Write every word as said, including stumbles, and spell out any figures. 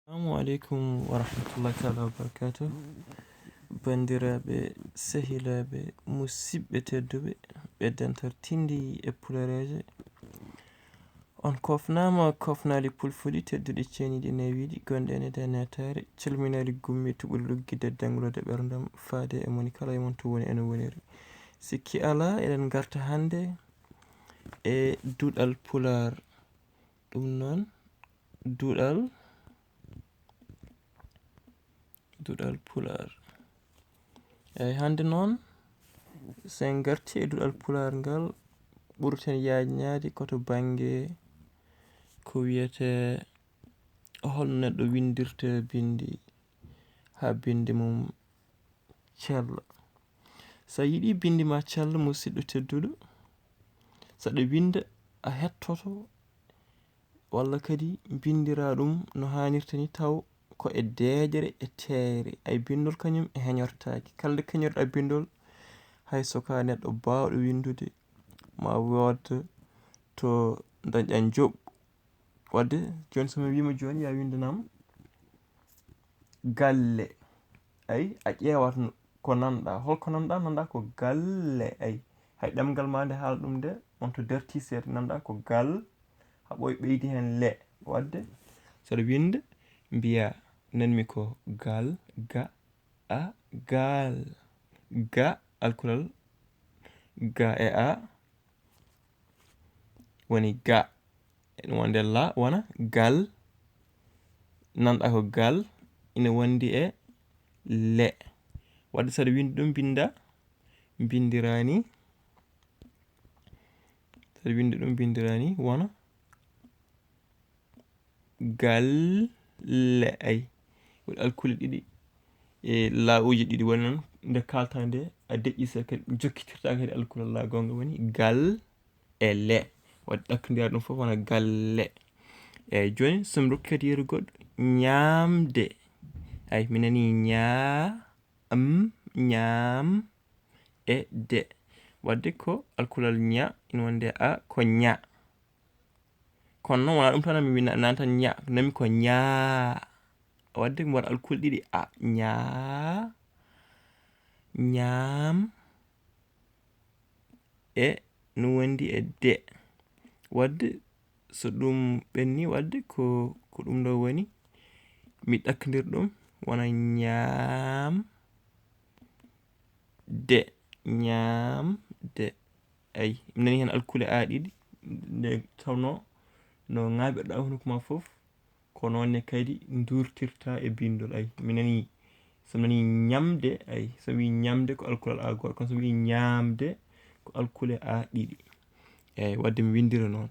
Assalamu aleykum wa rahmatullahi taala wa barakatuh. Banndiraaɓe, sehilaaɓe, musidɓe tedduɓe, ɓe dental tindi e pulereeje. On kofnaama kofnaali pulfuli tedduɗi ceeniiɗi newiiɗi gonɗi e nder neetaare, calminaali gummi tuɓul luggi de danglude ɓerndam faade e moni kala e mon to woni eno woniri. Sikki alaa, eɗen ngarta hannde e duɗal Pulaar. Ɗum noon, duɗal, duɗal Pulaar. Eey, hannde noon, so en ngartii e duɗal Pulaar ngal, ɓurten yaajnaade ko to bannge ko wiyetee hol no neɗɗo winndirta binndi haa binndi mum cella. So a yiɗi binndi ma cella, musidɗo tedduɗo, so aɗa winnda, a hettoto walla kadi mbinndiraa ɗum no haanirta ni, taw ko e deeƴre e teeyre. Ay, binndol kañum e heñortaaki. Kala nde keñorɗaa binndol, hay so ka neɗɗo baawɗo winndude, ma wood to dañɗaa njoɓɓu. Waɗde jooni, so mi wiima jooni, ya winndanam galle. Ay, a ƴeewat no, ko nanɗaa. Hol ko nanɗaa? Nanɗaa ko galle. Ay, hay ɗemngal ma nde haala ɗum nde, on to dartii seeɗa, nanɗaa ko gal, haa ɓooy ɓeydi heen le. Waɗde, so aɗa winnda, mbiyaa, nanmi ko gal, ga, a, gal. Ga, alkulal, ga e a, woni ga. Ene wonde la, wona gal. Nanɗaa ko gal, ina wondi e le. Waɗde so aɗa winnda ɗum, mbinnda, mbinndiraa ni. So aɗa winnda ɗum, mbinndiraa ni, wona galle. Ay, waɗi alkule ɗiɗi e laawuji ɗiɗi, woni noon nde kaaltaa nde, a deƴƴi, so kadi jokkitirtaa kadi alkule la, goonga woni gal e le. Waɗde ɗakkondiraade ɗum fof wona galle. Eey, jooni, so mi rokki kadi yeru goɗɗo, ñaamde. Ay, mi nanii ñaa, am, ñaam, e de. Waɗde ko alkulal ña, ina wonde a, ko ña. Kono noon, wonaa ɗum tan mi winna, naan tan ña, nami ko ñaa. Waɗde mi waɗa alkule ɗiɗi, a, ñaa, ñaam, e no wondi e de. Waɗde so ɗum ɓenni, waɗde ko, ko ɗum ɗo woni, mi ɗakkondir ɗum, wona ñaam, de, ñaam, de. Ay, mi nani heen alkule a ɗiɗi, nde tawnoo no ŋaaɓirɗaa hunuko ma fof, ko noon ne kadi nduurtirta e binndol. Ay, mi nani, so mi nani ñamde, ay, so mi wii ñamde ko alkulal a gooto, kono so mi wii ñaamde ko alkule a ɗiɗi. Eey, waɗde mi winndira noon.